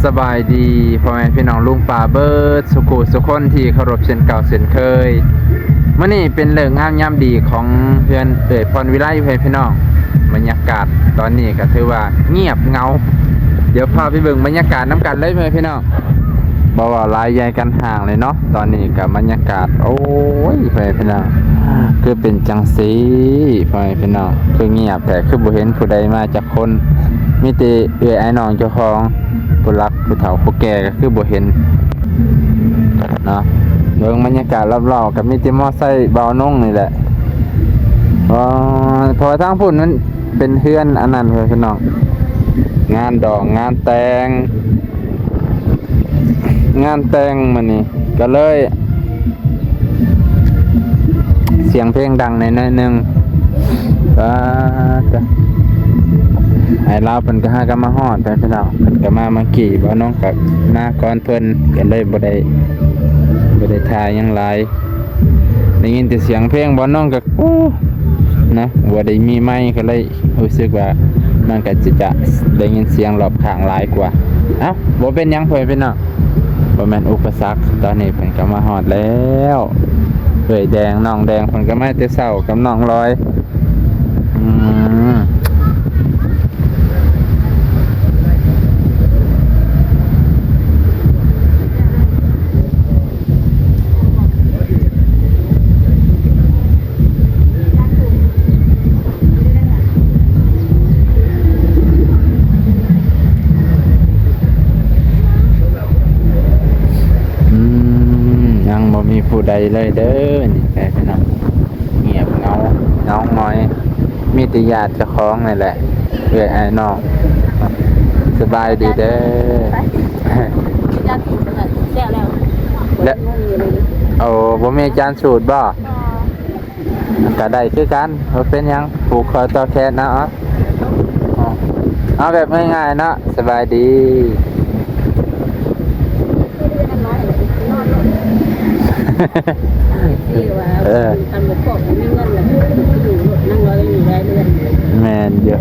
ສະບາຍດີພໍ່ແມ່ພີ່ນ້ອງລຸງປ້າເບິດສຸຂູສຸຄົນທີ່ເຄົາລົບເຊັ່ນເກົ່າເຊັ່ນເຄີຍ. ມື້ນີ້ເປັນເລີກງາມຍາມດີຂອງເຮືອນເອື້ອຍພອນວິໄລ ພໍ່ແມ່ພີ່ນ້ອງ. ບັນຍາກາດຕອນນີ້ກໍຖືວ່າງຽບເຫງົາ. ດຽວພາໄປເບິ່ງບັນຍາກາດນຳກັນເລີຍ ພໍ່ແມ່ພີ່ນ້ອງ. ບໍ່ເວົ້າຫຼາຍ ຢ່າໃຫ້ກັນຫ່າງເລີຍເນາະ. ຕອນນີ້ກໍບັນຍາກາດ ໂອ້ຍ ພໍ່ແມ່ພີ່ນ້ອງ ຄືເປັນຈັ່ງຊີ້ ພໍ່ແມ່ພີ່ນ້ອງ ຄືງຽບແທ້ ຄືບໍ່ເຫັນຜູ້ໃດມາຈັກຄົນ. ມີແຕ່ເອື້ອຍອ້າຍນ້ອງເຈົ້າຂອງ ຜູ້ຫຼັກຜູ້ເຖົ້າຜູ້ແກ່ກໍຄືບໍ່ເຫັນເນາະ. ເບິ່ງບັນຍາກາດລອບໆ ກໍມີແຕ່ມໍໄຊບ່າວນົງນີ້ແຫຼະ. ເພາະວ່າທາງພຸ້ນມັນເປັນເຮືອນອັນນັ້ນ ພີ່ນ້ອງ ງານດອງງານແຕ່ງ ງານແຕ່ງມື້ນີ້ກໍເລີຍ ສຽງເພງດັງແດ່ໜ້ອຍໜຶ່ງ. ປາດ ອ້າຍລາວເພິ່ນກໍຫາກໍມາຮອດແລ້ວພີ່ນ້ອງ. ເພິ່ນກໍມາເມື່ອກີ້ ບ່າວນົງກໍມາກ່ອນເພິ່ນ ກໍເລີຍບໍ່ໄດ້ ບໍ່ໄດ້ຖ່າຍຫຍັງຫຼາຍ. ໄດ້ຍິນແຕ່ສຽງເພງ ບ່າວນົງກໍ ໂອ້ ນະ ບໍ່ໄດ້ມີໄມ ກໍເລີຍ ຮູ້ສຶກວ່າມັນກໍຈະ ຈະໄດ້ຍິນສຽງລອບຂ້າງຫຼາຍກວ່າ. ເອົ້າ ບໍ່ເປັນຫຍັງ ພໍ່ແມ່ພີ່ນ້ອງ ບໍ່ແມ່ນອຸປະສັກ. ຕອນນີ້ເພິ່ນກໍມາຮອດແລ້ວ ເອື້ອຍແດງ ນ້ອງແດງ ເພິ່ນກໍມາແຕ່ເຊົ້າກັບນ້ອງລອຍ. ອືມ ອືມ ຍັງບໍ່ມີຜູ້ໃດເລີຍເດີ ນີ້ ພີ່ນ້ອງ ງຽບເຫງົາ ເຫງົາຫງອຍ. ມີແຕ່ຍາດເຈົ້າຂອງນີ້ແຫຼະ ເອື້ອຍອ້າຍນ້ອງ. ສະບາຍດີເດີ. ຢາສູບແລ້ວ ແລ້ວ ໂອ້ ບໍ່ມີຈານສູບບໍ່? ກໍໄດ້ຄືກັນ ບໍ່ເປັນຫຍັງ ຜູກຄໍຕໍ່ແຂນເອົາ. ເອົາແບບງ່າຍໆເນາະ. ສະບາຍດີ. ເອີ ຄັນບໍ່ຄອບບໍ່ມີເງິນແລ້ວຢູ່ລົດນັ່ງລອຍຢູ່ໄດ້ເດືອນ. ແມ່ນຢູ່.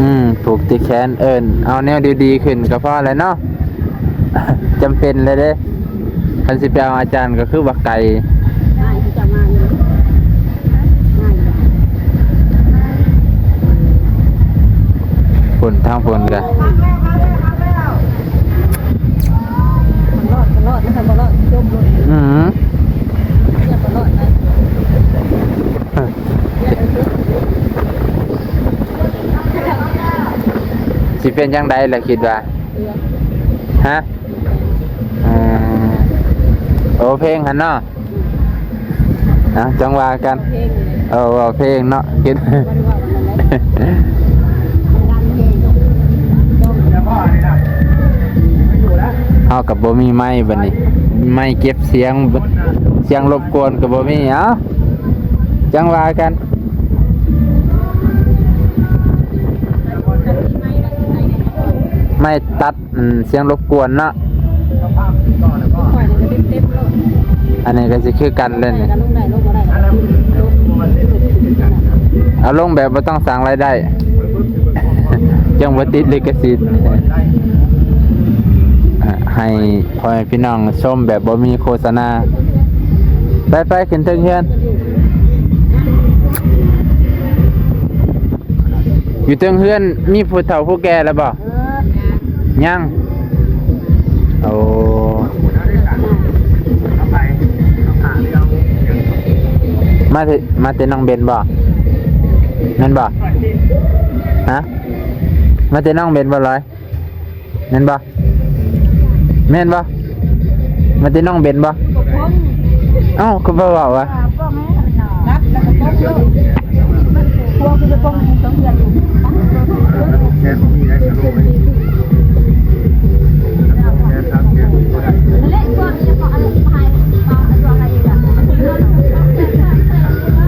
ອືມ ຜູກທີ່ແຂນ ເອີ້ນເອົາແນວດີໆຂຶ້ນກໍພໍແລ້ວເນາະ. ຈຳເປັນເລີຍເດ້ ຄັນຊິໄປເອົາອາຈານກໍຄືວ່າໄກ. ພຸ້ນ ທາງພຸ້ນກະ ມັນລອດ ມັນລອດ ມັນບໍ່ລອດ ຈົມລົງ. ອືມ ມັນລອດໄປ. ຊິເປັນຈັ່ງໃດລະຄິດວ່າ? ຮະ? ເອີ ໂອ ເພງຫັ້ນເນາະ. ອ່ະ ຈັ່ງວ່າກັນ. ເອີ ເວົ້າເພງເນາະ ຄິດ ເຮົາກໍບໍ່ມີໄມບັດນີ້ ໄມເກັບສຽງ ສຽງລົບກວນກໍບໍ່ມີ. ເອົ້າ ຈັ່ງວ່າກັນ ໄມຕັດ ອືມ ສຽງລົບກວນເນາະ. ອັນນີ້ກໍຊິຄືກັນເລີຍນີ້ ເອົາລົງແບບບໍ່ຕ້ອງສ້າງລາຍໄດ້ ຈັ່ງບໍ່ຕິດລິຂະສິດ. ໃຫ້ພໍ່ແມ່ພີ່ນ້ອງຊົມແບບບໍ່ມີໂຄສະນາ. ໄປໆ ຂຶ້ນເທິງເຮືອນ. ຢູ່ເທິງເຮືອນມີຜູ້ເຖົ້າຜູ້ແກ່ແລ້ວບໍ່? ເອີ ຍັງ. ໂອ້ ມາແຕ່ ມາແຕ່ໜອງເບັນບໍ່? ແມ່ນບໍ່? ຮະ? ມາແຕ່ໜອງເບັນບໍ່ລອຍ? ແມ່ນບໍ່? ແມ່ນບໍ່? ມາແຕ່ໜອງເບັນບໍ່? ເອົ້າ ຄືບໍ່ເວົ້າວະ?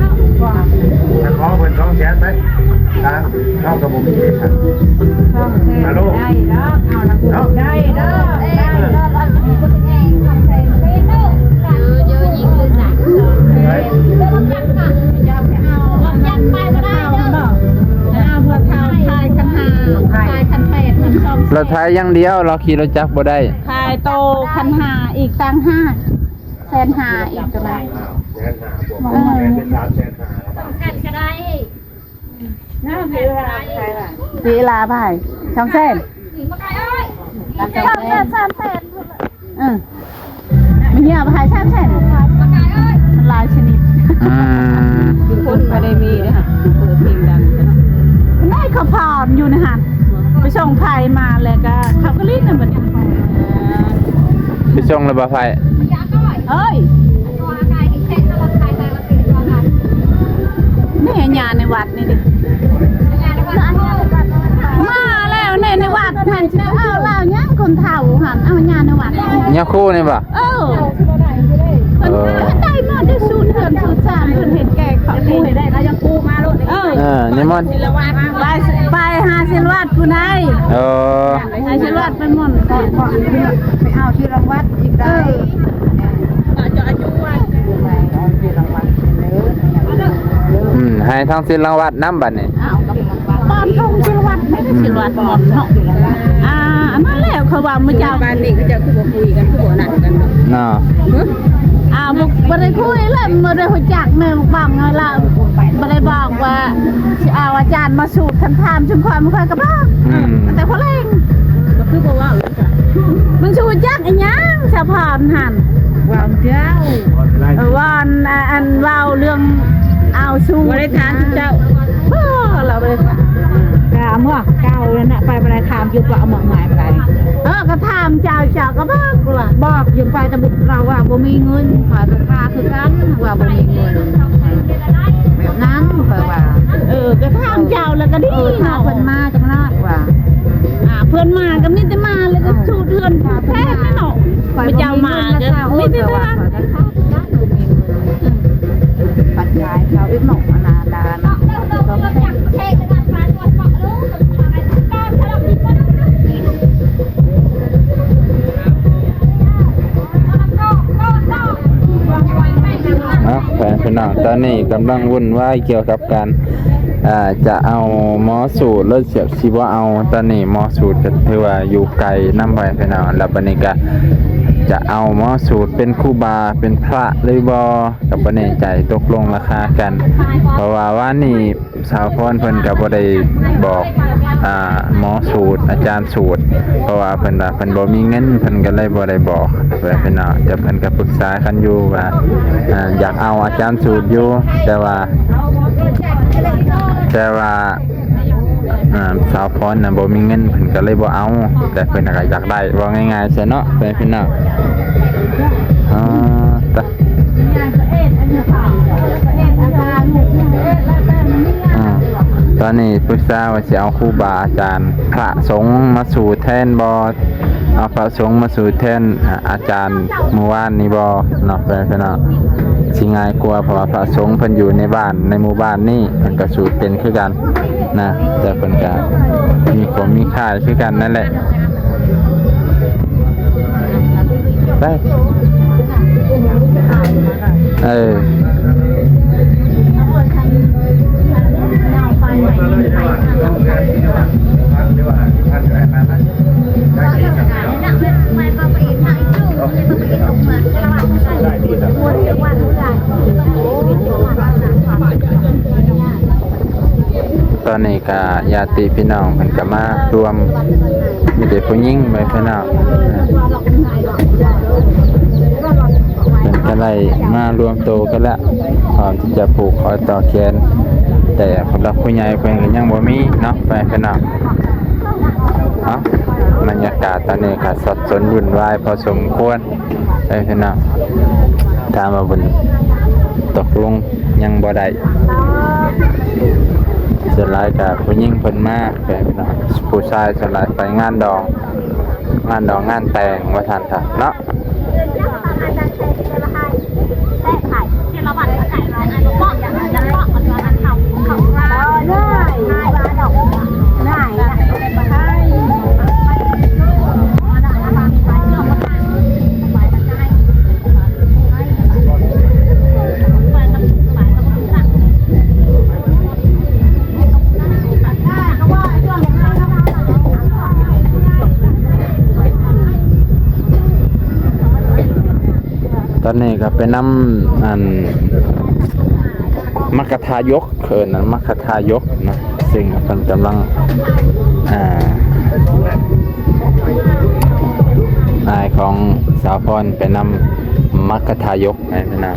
ໄປຂໍເພິ່ນສອງແສນໄປ ເຮົາກໍບໍ່ມີເດຊະ. ສອງແສນ ຮາໂລ ໄດ້ດອກ ເອົາລະ ເນາະ ໄດ້ດອກ ໄດ້ດອກ. ຢູ່ ຢູ່ຍິງຢູ່ໃສ? ຂາຍຢ່າງດຽວ ລາວຂີ່ລົດຈັກບໍ່ໄດ້. ຂາຍໂຕພັນຫ້າ ອີກຕ່າງຫາກ ແສນຫ້າ ອີກໂຕນັ້ນ ແສນຫ້າບວກ ເອີ ເປັນສາມແສນຫ້າ ສອງແສນກໍໄດ້. ເວລາພາຍ ສອງແສນ ສອງແສນ ສາມແສນ ເອີ ມັນເຫື່ອພາຍ ສາມແສນ ມັນຫຼາຍຊະນິດ. ອືມ ຄົນບໍ່ໄດ້ມີເດ້ ເປີດເພງດັງ ໄດ້ເຂົາພອນຢູ່ໃນຫັ້ນ ໄປສົ່ງໄພມາ ແລ້ວກໍເຂົາກໍຫຼິ້ນນຳບັດນີ້. ໄປສົ່ງແລ້ວບໍ່ໄພ? ເອີຍ ແມ່ຍ່າໃນວັດນີ້ເດ້ ມາແລ້ວແນ່ ໃນວັດຫັ້ນ ຊິເອົາລາວຫຍັງ ຄົນເຖົ້າຫັ້ນ ເອົາຍ່າໃນວັດ ຍາຄູນີ້ບໍ່? ເອີ ເອີ ເພິ່ນໄດ້ມາແຕ່ສູດເຮືອນສູດຊານ ເພິ່ນເຮັດແກ່ເຂົາເອງ ເອີ ເອີ ນິມົນ ໄປ ໄປຫາສິລະວັດພຸ້ນໃດ. ເອີ ໄປຫາສິລະວັດ ໄປໝົນ ໄປເອົາສິລະວັດອີກໄດ້. ອືມ ໃຫ້ທາງສິລະວັດນຳບັດນີ້ ປ້ອນທົ່ງສິລະວັດ ສິລະວັດໝົນເນາະ. ອ່າ ອັນນັ້ນແຫຼະ ເຂົາວ່າມື້ເຈົ້າ ບ້ານນີ້ເຂົາເຈົ້າຄືບໍ່ຄຸຍກັນ ຄືບໍ່ນັດກັນເນາະ ເນາະ. ອ່າ ບໍ່ ບໍ່ໄດ້ຄຸຍແລ້ວ ບໍ່ໄດ້ຮູ້ຈັກແມ່ບັກບັງລະ ບໍ່ໄດ້ບອກວ່າຊິເອົາອາຈານມາສູດຄັນຖາມຊຸມຂ້ອຍ ມັນຂ້ອຍກໍບອກ ອືມ ຕັ້ງແຕ່ພໍແລງ ກໍຄືບໍ່ເວົ້າ. ມັນຊິຮູ້ຈັກອີຫຍັງສະພອນຫັ້ນ ເວົ້າເຈົ້າ ເອີ ວ່າອັນ ອັນເວົ້າເລື່ອງເອົາຊູດ ບໍ່ໄດ້ຖາມເຈົ້າ ບໍ່ ລາວບໍ່ໄດ້ຖາມ ກະເມື່ອເກົ່ານັ້ນນະ ໄປບໍ່ໄດ້ຖາມຢູ່ວ່າເອົາໝາກໄມ້ໄປ ເອີ ກໍຖາມເຈົ້າ ເຈົ້າກໍບອກວ່າ ບອກຢູ່ໄປ ແຕ່ລາວວ່າບໍ່ມີເງິນ ຂ້ອຍກໍຄ່າຄືກັນ ວ່າບໍ່ມີເງິນ ແບບນັ້ນຂ້ອຍວ່າ ເອີ ກໍຖາມເຈົ້າແລ້ວກໍດີ ເອີ ເນາະ ເພິ່ນມາ ຈັກໜ້ອຍວ່າ ອ່າ ເພິ່ນມາກໍມີແຕ່ມາ ແລ້ວກໍສູດເຮືອນແທ້ເນາະ ເຈົ້າມາກໍມີແຕ່ວ່າ ປັດຂາຍເຂົາອີກເນາະ ອະນາດານະ. ເອົາ ແຟນພີ່ນ້ອງ ຕອນນີ້ກຳລັງວຸ່ນວາຍກ່ຽວກັບ ການ ເອີ ຈະເອົາໝໍສູດ ຫຼືຊິບໍ່ເອົາ. ຕອນນີ້ໝໍສູດກໍຖືວ່າຢູ່ໄກນຳໄປພີ່ນ້ອງ ແລ້ວບັດນີ້ກໍຈະເອົາໝໍສູດເປັນຄູບາເປັນພະຫຼືບໍ່ ກໍບໍ່ແນ່ໃຈ ຕົກລົງລາຄາກັນ ເພາະວ່າວານນີ້ສາວພອນເພິ່ນກໍບໍ່ໄດ້ບອກ ອ່າ ໝໍສູດ ອາຈານສູດ ເພາະວ່າເພິ່ນວ່າເພິ່ນບໍ່ມີເງິນ ເພິ່ນກໍເລີຍບໍ່ໄດ້ບອກ ແຕ່ເພິ່ນກໍປຶກສາກັນຢູ່ວ່າ ອ່າ ຢາກເອົາອາຈານສູດຢູ່ ແຕ່ວ່າ ແຕ່ວ່າ ອ່າ ສາວພອນນະບໍ່ມີເງິນ ເພິ່ນກໍເລີຍບໍ່ເອົາ ແຕ່ເພິ່ນກໍຢາກໄດ້ ເວົ້າງ່າຍໆຊະເນາະ ເພື່ອນພີ່ນ້ອງ. ອ່າ ຕະ ອ່າ ຕອນນີ້ປຶກສາວ່າຊິເອົາຄູບາອາຈານ ພະສົງມາສູ້ແທນບໍ່? ເອົາພະສົງມາສູ້ແທນ ອາ ອາຈານມື້ວານນີ້ບໍ່ເນາະ ເພື່ອນພີ່ນ້ອງ? ຊິງ່າຍກວ່າ ເພາະວ່າພະສົງເພິ່ນຢູ່ໃນບ້ານ ໃນໝູ່ບ້ານນີ້ ເພິ່ນກໍສູ້ເປັນຄືກັນນະ ແຕ່ເພິ່ນກໍມີຂົງມີຂ່າຍຄືກັນນັ້ນແຫຼະ. ໄປ ເອີ ຕອນນີ້ກະຍາດຕິພີ່ນ້ອງເພິ່ນກະມາລວມ ມີແຕ່ຜູ້ຍິງໄປພີ່ນ້ອງ ເພິ່ນກະໄດ້ມາລວມໂຕກັນແລ້ວ ພ້ອມທີ່ຈະຜູກຄໍຕໍ່ແຂນ ແຕ່ຜູ້ຫຼັກຜູ້ໃຫຍ່ເພິ່ນກະຍັງບໍ່ມີເນາະ ໄປພີ່ນ້ອງ. ເອົາ ບັນຍາກາດຕອນນີ້ກະສັບສົນວຸ່ນວາຍພໍສົມຄວນ ໄປພີ່ນ້ອງ. ຖາມວ່າເພິ່ນຕົກລົງຍັງບໍ່ໄດ້ ສ່ວນຫຼາຍກະຜູ້ຍິງເພິ່ນມາ ໄປພີ່ນ້ອງ. ຜູ້ຊາຍສ່ວນຫຼາຍໄປງານດອງ ງານດອງງານແຕ່ງວ່າຊັ້ນເຖາະເນາະ. ເ ຕອນນີ້ກໍໄປນຳ ອັນ ມັກຄະທາຍົກ ເອີ້ນມັກຄະທາຍົກນະ ຊຶ່ງເພິ່ນກຳລັງ ອ່າ ອ້າຍຂອງສາວພອນໄປນຳມັກຄະທາຍົກ ໃຫ້ເພິ່ນນະ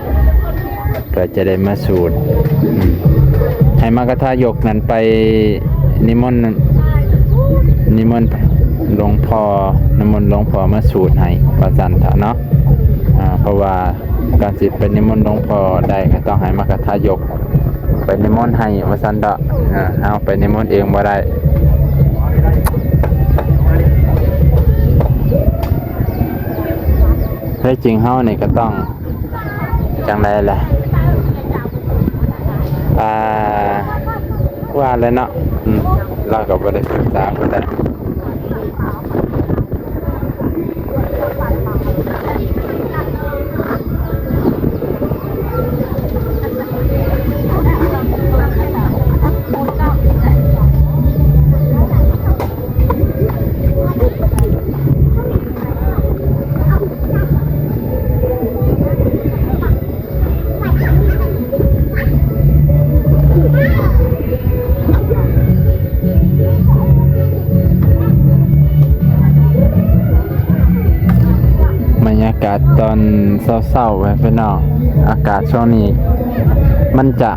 ກໍຈະໄດ້ມາສູດ ອືມ ໃຫ້ມັກຄະທາຍົກນັ້ນໄປນິມົນ ນິມົນຫຼວງພໍ່ ນິມົນຫຼວງພໍ່ມາສູດໃຫ້ ວ່າຊັ້ນເຖາະເນາະ ອ່າ ເພາະວ່າການຊິໄປນິມົນຫຼວງພໍ່ໄດ້ ກໍຕ້ອງໃຫ້ມັກຄະທາຍົກໄປນິມົນໃຫ້ ວ່າຊັ້ນເຖາະ ອ່າ ເຮົາໄປນິມົນເອງບໍ່ໄດ້ ແທ້ຈິງເຮົານີ້ກໍຕ້ອງ ຈັ່ງໃດລະ ອ່າ ວ່າແຫຼະເນາະ ອືມ ລາວກໍບໍ່ໄດ້ສຶກສາປານໃດ. ບັນຍາກາດຕອນເຊົ້າໆ ເອີ ພີ່ນ້ອງ ອາກາດຊ່ວງນີ້ມັນຈະ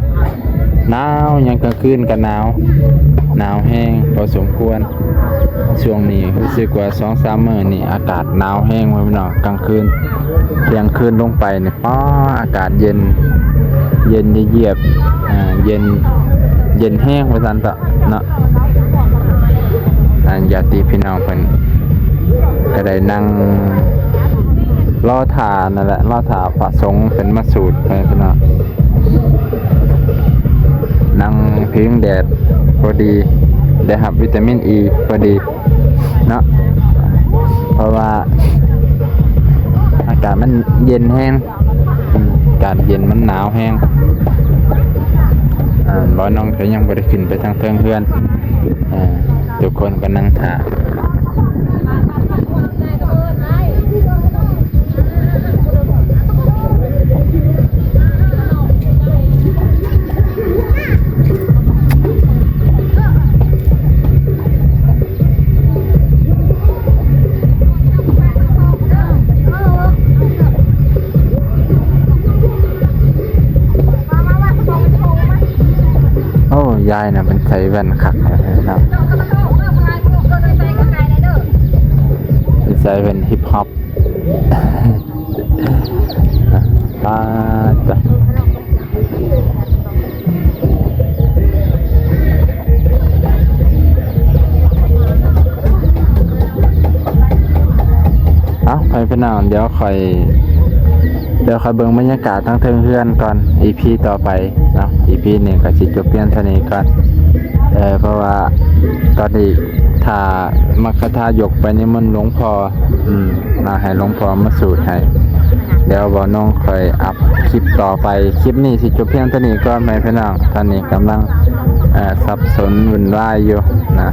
ໜາວ ຍາມກາງຄືນກໍໜາວ ໜາວແຮງພໍສົມຄວນ. ຊ່ວງນີ້ຮູ້ສຶກວ່າສອງສາມມື້ນີ້ອາກາດໜາວແຮງເວີ້ຍພີ່ນ້ອງ ກາງຄືນ ທ່ຽງຄືນລົງໄປນີ້ ປ້າ ອາກາດເຢັນ ເຢັນຢຽບໆ ອ່າ ເຢັນ ເຢັນແຮງວ່າຊັ້ນເຖາະເນາະ. ອັນຍາດຕິພີ່ນ້ອງເພິ່ນກໍໄດ້ນັ່ງລໍຖ້ານັ້ນແຫຼະ ລໍຖ້າພະສົງເພິ່ນມາສູດ ເອີ ພີ່ນ້ອງ. ນັ່ງພິງແດດພໍດີ ໄດ້ຮັບວິຕາມິນອີພໍດີເນາະ ເພາະວ່າອາກາດມັນເຢັນແຮງ ອາກາດເຢັນ ມັນໜາວແຮງ. ອ່າ ບ່າວນ້ອງກໍຍັງບໍ່ໄດ້ຂຶ້ນໄປທາງເທິງເຮືອນ ອ່າ ທຸກຄົນກໍນັ່ງຖ້າ. ໂອ້ ຍາຍນະ ເພິ່ນໃສ່ແວ່ນຄັກເນາະ ເພິ່ນໃສ່ແວ່ນຮິບຮອບ. ປາດ ເອົ້າ ໄປພີ່ນ້ອງ ດຽວຂ້ອຍ ດຽວຂ້ອຍເບິ່ງບັນຍາກາດທາງເທິງເຮືອນກ່ອນ ອີພີຕໍ່ໄປເນາະ. ອີພີນີ້ກໍຊິຈົບພຽງເທົ່ານີ້ກ່ອນ ເພາະວ່າຕອນນີ້ຖ້າມັກຄະທາຍົກໄປນິມົນຫຼວງພໍ່ ອືມ ມາໃຫ້ຫຼວງພໍ່ມາສູດໃຫ້. ດຽວບ່າວນ້ອງຄ່ອຍອັບຄລິບຕໍ່ໄປ. ຄລິບນີ້ຊິຈົບພຽງເທົ່ານີ້ກ່ອນ ແມ່ພີ່ນ້ອງ. ຕອນນີ້ກຳລັງ ເອີ ສັບສົນວຸ່ນວາຍຢູ່ນະ.